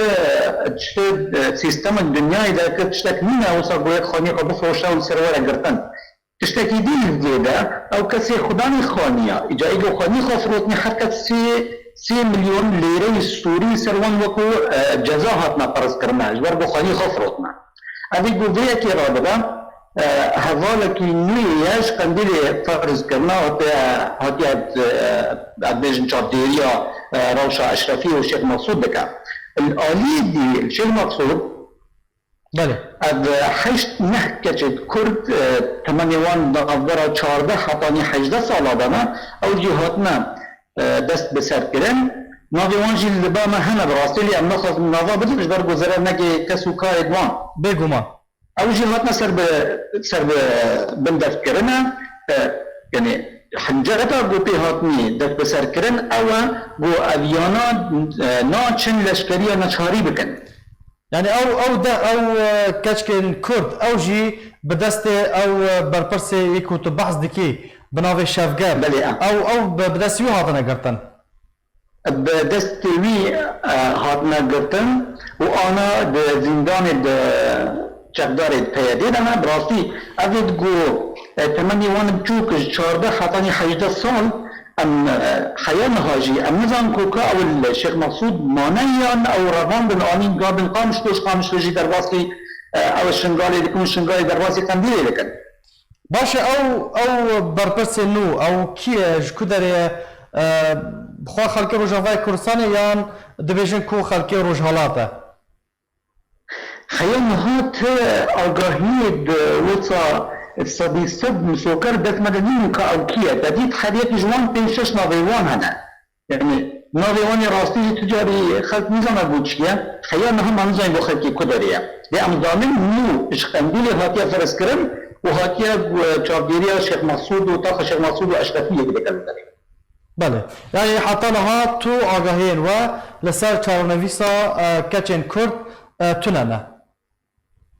çi, e, sîstemek dinyayê de ke tiştek nîne, wisa ku yek xanî xwe bifroşe û li ser were girtin. Tiştekî dî li vê de, ew kesê xudanî xaniya, îca êgo xanî xwe firotîne, her kes sê, sê milyon lêreyê sûrî ser wan wekû, e, ceza hatine ferz kirine, ji ber ku xanî xwe firotine. Ev ê ku vê yekê radibe, e, hevalekî nû ye ji Qendîlê ferz kirine, hatiye, hatiye, e, ev bêjin çavdêriya, e, rewşa Eşrefî û Şêx Meqsûd dike. Li aliyê dî, Şêx Meqsûd, Belê. Ev heşt neh keçê Kurd, e, temenê wan di navbera çardeh hetanî hejdeh sala de ne, ew jî hatine, e, dest bi ser kirin. Navê wan jî li ba me hene bi rastî, lê em naxwazin nava bidin, ji ber ku zerer neke kes û karê wan. Bêguman. Ew jî hatine ser bi, ser bi bin dest kirine, e, yani hincereta ku pê hatinî dest bi ser kirin, ew e ku ev yana, e, naçin leşkeriya neçarî bikin. Yani ew, ew de, ew, e, keçkên Kurd, ew jî bi destê ew, e, berpirsê yê ku tu behs dikî, bi navê Şevger, Belê, e. ew, ew bi, bi destê wî hatine girtin. Bi destê wî, e, hatine girtin û ana di zîndanê di çekdarê P Y D de ne. Bi rastî, ev ê digo, e, temenê wan biçûk ji çardeh hetanî hejdeh sal, Em, e, heya niha jî em nizanin ku ka ew li Şêx Meqsûd mane yan ew revandin anîn gavin Qamişlo, ji Qamişlo jî derbasî, e, ew Şingalê dikin û Şingalê derbasî Qendîlê dikin. Baş e, ew, ew berpirsê nû, ew kî ye, ji ku derê ye, e, xwe xelkê Rojavayê Kurdistanê yan dibêjin ku xelkê Rojhilat e? Heya niha ti agahiyê di wisa sedî sed misoker dest me de nînin ka ew kî ye. Te dît her yek ji wan pênc şeş navê wan hene. Yani navê wan ê rastî jî tu carî xelk nizane ku çi ye. Heya niha me nizanî bo xelkê ku derê ye. Lê em zanin nû ji Qendîlê hatiye ferezkirin û hatiye, e, çavdêriya Şêx Mesûd û taxa Şêx Mesûd û Eşrefiyê dike li derê. Belê. Yani heta niha tu agahiyên we li ser çarenivîsa, e, keçên Kurd, e, tune ne?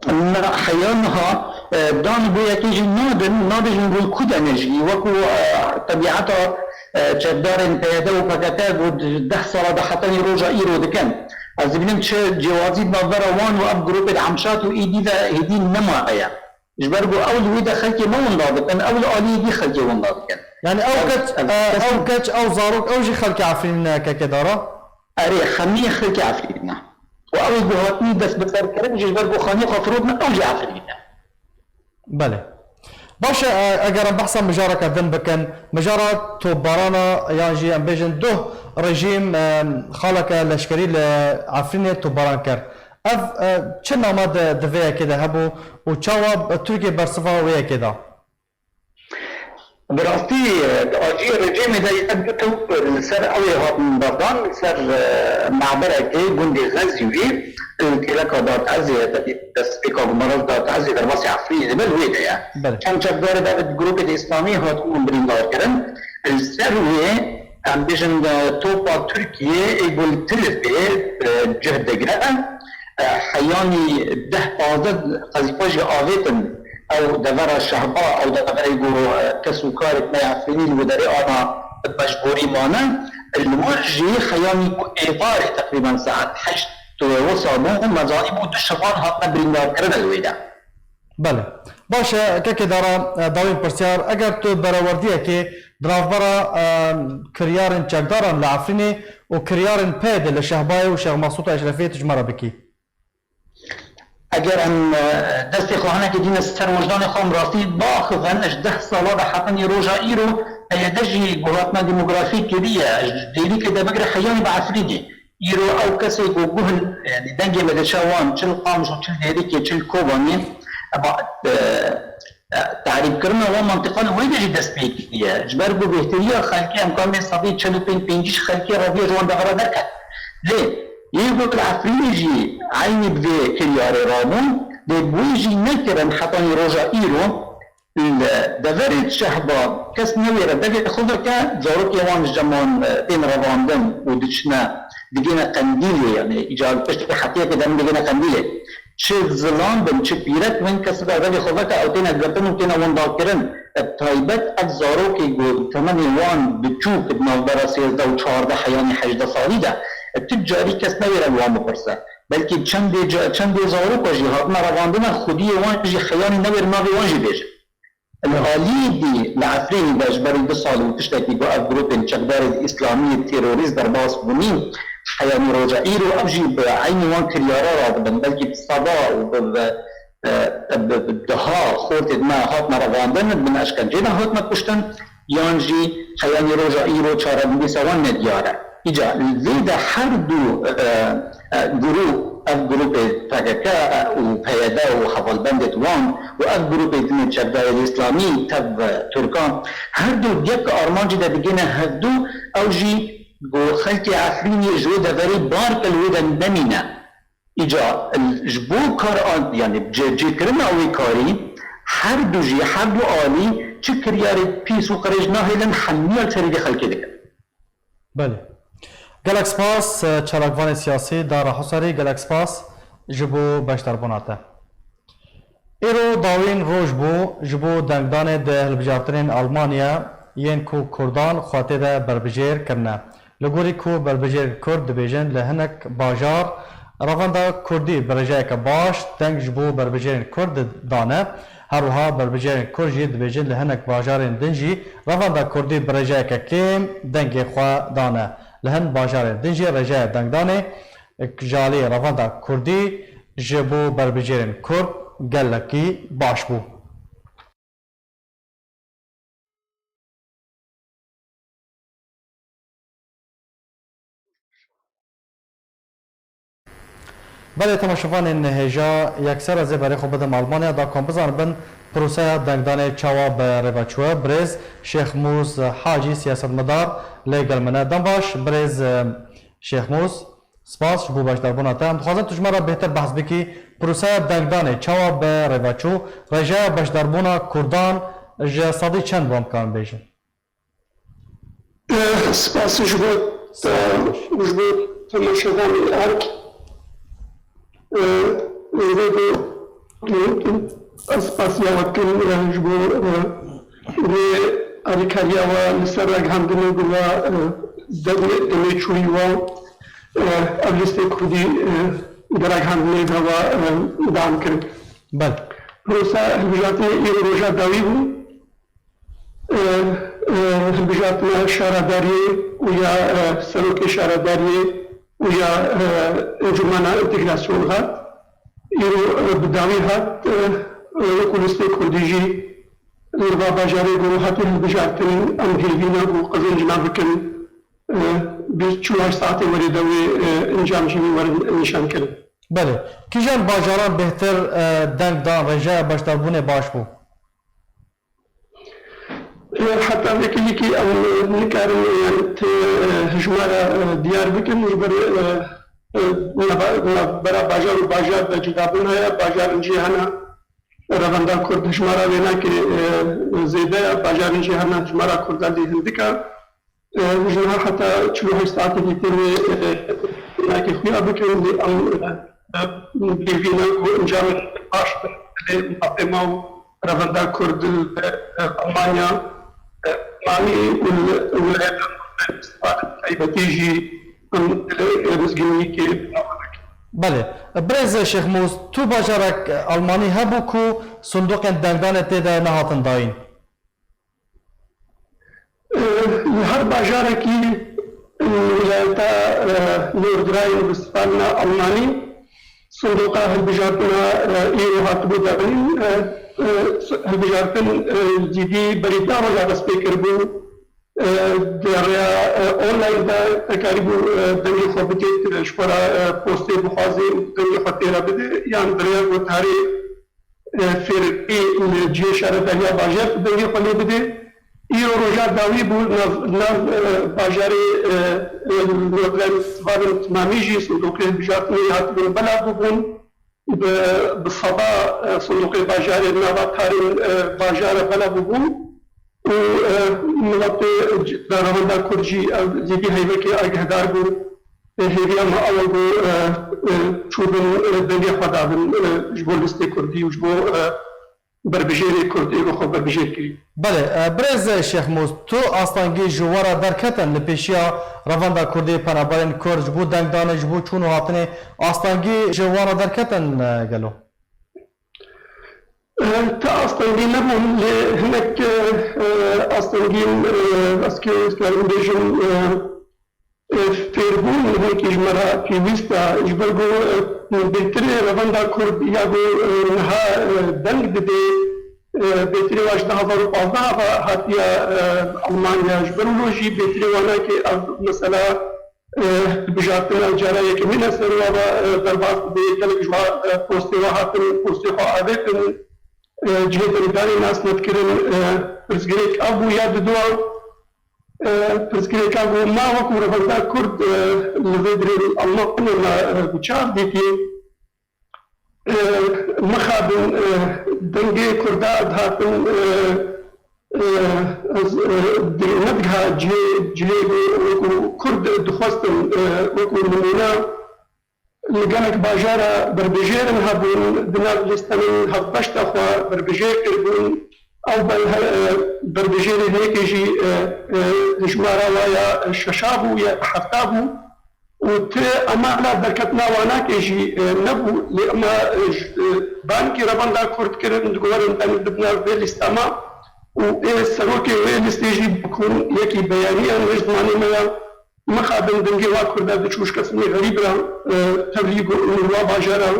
Na, heya niha, e, dan bo yekê jî nadin, nabêjin ku li ku de ne jî. Wekû, e, tebîeta, e, çekdarên P Y D û P K K ku di deh sala de hetanî roja îro dikin. Ez dibînim çi cêwazî di navbera wan û ev grûpê de Hemşat û êdî de hêdî nemaye. Ji ber ku ew li wê de xelkê me winda dikin, ew li aliyê dî xelkê winda dikin. Yani ew Ev, keç, ev e, kes ew keç, ew zarok, ew jî xelkê Efrînê ne, kekê Dara? Erê, hemî xelkê Efrînê ne. Û ew ê ku hatî dest bi ser kirin jî ji ber ku xanî xwe firotine, ew jî Efrînê ne. Belê. Baş e, e, eger em behsa mijareke din bikin, mijara topbarana yan jî em bêjin duh rejîm, e, xaleke leşkerî li Efrînê topbaran kir. Ev, e, çi nama di, di vê yekê de hebû û çawa Tirkiye bersiva wê yekê da? Bi rastî, e, di aliyê rejîmê de yek du top li ser ew ê hatin berdan, li ser, e, meberekê gundê Xezîwî, li kêleka Dad Ezê, destpêka ku Maraz Dad Ezê derbasî Efrînê dibe, li wê de ye. Belê. Çend çekdarê Dawid grûpê de Îslamî hatibûn birîndar kirin. Li ser wê, em bêjin, e, topa Tirkiyê ê ku li Tilifê, e, cih digire, e, heyanî deh pazdeh qezîfa jî avêtin ew devera Şehba, ew deverê ku, e, kes û karê me Efrînî li wê derê ana bi beşborî mane. Li wir jî heyanî ku êvarê teqrîben saet heşt Tu wisa bû, me zanîbû du şivan hatine birîndarkirin li wê de. Belê. Baş e, kekê Dara, e, dawîn pirsyar, eger tu berewerdiyekê di navbera, e, kiryarên çekdaran li Efrînê û kiryarên PYDê li Şehbayê û Şêx Mesûta Eşrefiyê tu ji me re bikî? Eger em, e, destê xwe hinekê dîne ser wijdanê xwe, em rastî biaxivin, ji deh sala de hetanî roja îro, PYD jî guhertina demografî kiriye, ji Dêlîkê de bigire heyanî bi Efrînê. Îro ew kesê ku guh, yanî dengê me diçe wan, çi li Qamişlo, çi li Dêlîkê, çi li Kobanê, ema, e, e, tarîbkirina wan mantiqan wê de jî dest pê kiriye. Ji ber ku bêhteriya xelkê em karin bê sedî çel û pênc pêncî ji xelkê radiye ji wan dexe re derket. Lê yê ku li Efrînê jî eynî bi vê kiryarê rabûn, lê bi wê jî nekirin hetanî roja îro. Li deverê Şehba kes newêre devê xwe veke, zarokê wan ji cem wan, e, tên revandin û diçine, digihine Qendîlê, yanî îcar piştî hetiyeke derin digihine Qendîlê. Çi zilam bin, çi pîrek bin, kes newêre devê xwe veke, ew têne girtin û têne windakirin. Bi taybet ev zarokê ku temenê wan biçûk di navbera sêzdeh û çardeh heyanî hejdeh salî de, tu carî kes newêre li wan bipirse. Belkî çendê ca-, çendê zaroka jî hatine revandine, xwediyê wan jî heyanî newêr navê wan jî bêje. Li aliyê dî li Efrînê de ji berî du sal û tiştekî ku ev grûpên çekdarên îslamî terorîst derbas bûnî, heyanî roja îro ev jî bi eynî wan kiryara radibin, belkî bi seda û bi, bi, e, bi, bi deha xortê me hatine revandin, bin eşkencê de hatine kuştin, yan jî heyanî roja îro çarenivîsa wan nediyar e. Îca li vê de her du, e, e, grûp, ev grûpê P K K û P Y D û hevalbendê wan û ev grûpê din ê çekdarên îslamî tev, e, Tirkan, her du yek armancê de digihine hevdu, ew jî ku xelkê Efrînê ji wê deverê bar ke li wê de nemîne. Îca ji bo kar an, yanî cê-, cêkirina wê karî, her du jî, her du alî çi kiryarê pîs û qirêj nahêlin, hemiya li serî vê xelkê dikin. Belê. Gelek spas, çalakvanê siyasî Dara Husarî, gelek spas ji bo beşdarbûna te. Îro dawîn roj bû ji bo dengdanê di hilbijartinên Almanya yên ku Kurdan xwe tê de berbijêr kirine. Li gorî ku berbijêrên Kurd dibêjin, li hinek bajar revenda Kurdî bi rêjeyeke baş deng ji bo berbijêrên Kurd dane. Her wiha berbijêrên Kurd jî dibêjin, li hinek bajarên din jî revenda Kurdî bi rêjeyeke kêm dengê xwe dane. Li hin bajarên din jî rêjeya dengdanê ji alî revenda Kurdî ji bo berbijêrên Kurd gelekî baş bû. Belê, temaşevanên hêja, yekser ez ê berê xwe bidim Almanya, da ku em bizanibin proseya dengdanê çawa bi rê ve çûye. Birêz Şêxmûs Hacî, siyasetmedar, lê gel min e. Dem baş, birêz, e, Şêxmûs, spas ji bo beşdarbûna te. Em dixwazin tu ji me re bêhtir behs bikî, proseya dengdanê çawa bi rê ve çû, rêjeya beşdarbûna Kurdan ji sedî çend bû, em karin bêjin? Eh, spas ji bo te û ji bo temaşevanê erk. Eh, li vê de, eh, ez spasiya we dikim, eh, ji bo, eh, vê alîkariya we li ser ragihandinê bi we, eh, demê, demê çûyî we, eh, ev lîstê kurdî, eh, bi ragihandinê bi we, eh, dewam kirin. Belê. Prosa hilbijartinê îro roja dawî bû. Hilbijartina şaredariyê û ya, e, serokê şaredariyê û ya, e, Encûmena Întegrasyon hat. Îro, e, bi dawî hat, e, e, wekî lîstê Kurdî jî li va bajarê ku hatiye hilbijartin, em hêvî ne ku qezenc ne bikin, e, bi çil û heşt saetê werê de wê, e, encam jî wê werin nîşankirin. Belê. Kîjan bajaran bêhtir, e, deng dan, rêjeya beşdarbûnê baş bû? Heta vekî yekî em nikarin, yani, ti, e, hejmara, e, diyar bikin, ji ber, e, e, nava-, navbera bajar û bajar de cudabûn heye. Bajarên cî hene, revenda Kurd hejmara wê nake, e, zêde ye, bajarên cî hene, hejmara Kurdan lê hindik e. E, ji niha heta çil û heşt saetê dîtin wê, e, nakê xuya bikin, lê em, e, e, bêvî ne ku encamê baş be. Lê mafê me û revenda Kurd li, e, Almanya, e, Almanya û li, û li taybetî jî em, e, mizgîniyekê bi nava bikin. Belê. Birêz Şêxmûs, tu bajarek Almanî hebû ku sindoqên dengdanê tê de nehatin dayîn? Li her bajarekî, e, wilayeta, e, Nordrhein-Westfalena Almanî, sindoqa hilbijartina, e, îro hatibû dayîn, e, e, hilbijartin, e, cîdî berî da roja dest pê kiribû. E, di rêya, e, online de te karîbû, e, dengê xwe bidît, e, ji xwe re, e, postê bixwazî û dengê xwe tê re bidê, yan di rêya gotarê, e, fêrkî li cihê şaredariya bajêr tu dengê xwe lê bidê. Îro roja dawî bû, nav, nav, e, bajarê, e, e, Nordrhein-Westfalen timamî jî sindoqê hilbijartinê hatibûn belav bûbûn. Bi, bi seda, e, sindoqê bajarê nava tarên, e, bajara belav bûbûn û, e, miletê c-, revenda Kurd jî ev zêdî heyvekê agehdar bû. E, hêviya me ew e ku, e, e, çûbin, e, dengê xwe dabin, e, ji bo listê Kurdî û ji bo, e, berbijêrê Kurd ê ku xwe berbijêr kirî. Belê, e, birêz Şêxmûs, tu astengî ji we re derketin li pêşiya revenda Kurdî, penaberên Kurd, ji bo dengdanê, ji bo çûn û hatinê, astengî ji we re derketin, e, gelo? E, ti astengî nebûn, lê hinek, e, e, astengîn, e, ez kê dikarim bêjim, e, e, fêrbûn hinekî ji me re pêwîst e, ji ber ku, e, bêtirê revenda Kurd ya ku, e, niha, e, deng didê, e, bêtirê wa ji du hazar û pazdeh ve hatiye, e, Almanya. Ji ber wilo jî bêtirê wana ki ev mesela, e, hilbijartina cara yekemîn e ser wa ve, e, derbas didê, gelek ji wa, e, postê wa hatin, postê xwe avêtin, e, cihê dengdanê nas nedkirin, e, pirsgirêk ev bû ya didoa. E, pirsgirêka ku ma wekî revenda Kurd, e, li vê dirê Almanya me, e, bi çav dîtî. E, mixabin, e, dengê Kurda dihatin, e, e, ez, e, di-, nediha cihê, cihê ku wekî Kurd dixwestin, e, wekî nimûne, li gelek bajara berbijêrin hebûn, di nav lîstenin hevbeşta xwe berbijêr kiribûn. Ew ber-, he-, berbijêrê hinekê jî, e, e, dijmara wa ya şeşa bû, ya hefta bû û ti emala derketina wanakê jî, e, nebû. Lê ema, e, ji, e, bankî revenda Kurd kirin, diguherin deng dibine vê lîsta me û ê serokê wê lîstê jî bikun yekî beyaniyan li zimanê me ya. Mixabin dengê wa Kurda diçû ji kesinê xerîb re, e, tevlî got, li wa bajara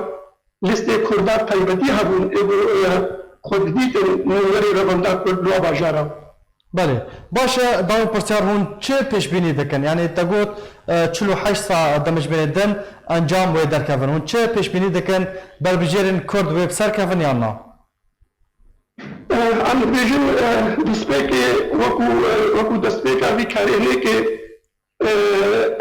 listê Kurda taybetî hebûn, ê got, e, xwe didîtin nûnerê revenda Kurd li wa bajara. Belê. Baş e, dawî pirsyar hûn çi pêşbînî dikin? Yanî te got, e, çil û heşt saet demjimêrê din encam wê derkevin. Hûn çi pêşbînî dikin? Berbijêrên Kurd wê bi ser kevin yan na? E, em dibêjin, e, destpêkê wekû, e, wekû destpêka vî karê hinekê, e,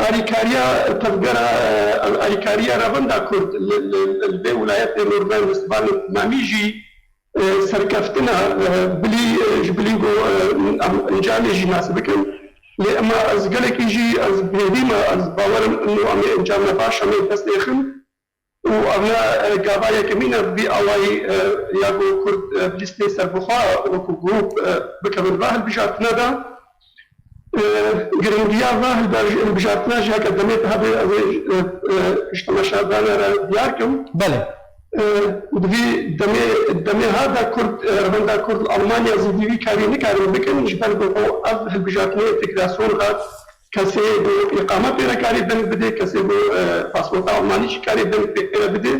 alîkariya tevgera, e, alîkariya revenda Kurd li, li, li vê wilayetê Nordrhein-Westfalen namî jî, e, serkeftina, e, bilî, e, ji bilî ku, e, em encamê jî nas bikin. Lê ema ez gelekî jî ez bi hêvî me, ez bawer im û em ê encame baş em ê dest êxin. Û ev ne, e, gava yekemîn e bi vî awayî, e, ya ku Kurd, e, bi lîstê serbixwe wekû grûp, e, bikevin va hilbijartine de. E, giringiya va hilber-, hilbijartine jî heke demê hebe ez ê, e, e, ji temaşevanê re diyar kim. Belê. E, di vî demê, demê ha de Kurd, e, revenda Kurd li Almanya zî di vî karî nikarin bikin, ji ber ku ev hilbijartinê întegrasyon hat. Kesê ku îqametê re karê deng bidê, kesê ku, e, pasporta Almanî jî karê deng pê re bidê.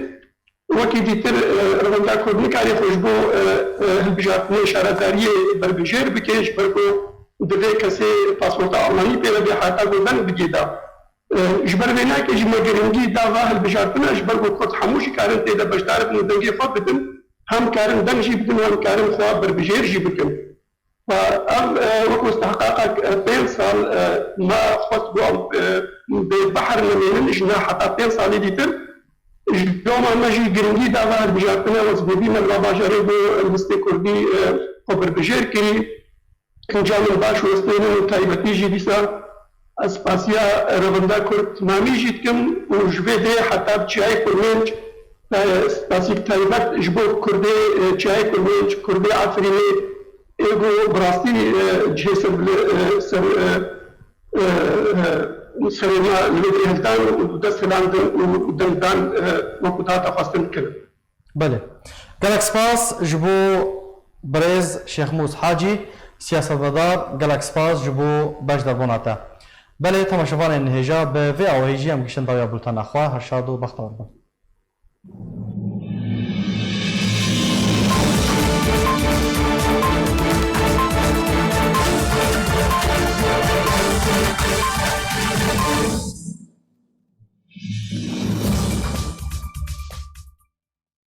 Wekî dîtir, e, revenda Kurd nikarê xwe ji bo, e, e, hilbijartinê şaredariyê berbijêr bike, ji ber ku divê kesê pasporta Almanî pê re bê heta ku deng bigê da. E, ji ber vê nake jî me giringî da va hilbijartina, ji ber ku Kurd hemû jî karin tê de beşdar bin û dengê xwe bidin, hem karin deng jî bidin, hem karin xwe berbijêr jî bikin. Ev, e, wekû istihqaqek, e, pênc sal, e, me xwest ku em, e, bê behr nemênin, ji niha heta pênc salî dîtir. Ji doma me jî giringî da va hilbijartine, wezbêdî me li va bajarê bo listê kurdî, e, xwe birbijêr kirî. Encamên baş westênin û taybetî jî dîsa ez spasiya revenda kurd timamî jî dikim û ji vê dê heta bi çiyayê Kurmênc, e, spasîk taybet ji bo kurdê, e, çiyayê Kurmênc, kurdê Efrînê, ê ku bi rastî, e, cihê ser, e, ser, e, e, e, serêniya li vê hevdan û dest hilandin û demdan, e, wekû dihate xwestin kirin. Belê. Gelek spas ji bo birêz Şêxmûs Hacî, siyasetmedar, gelek spas ji bo beşdarbûna te. Belê, temaşevanên hêja, bi vê awahî jî em giştin dawiya bultena xwe. Her şad û bextewar bin.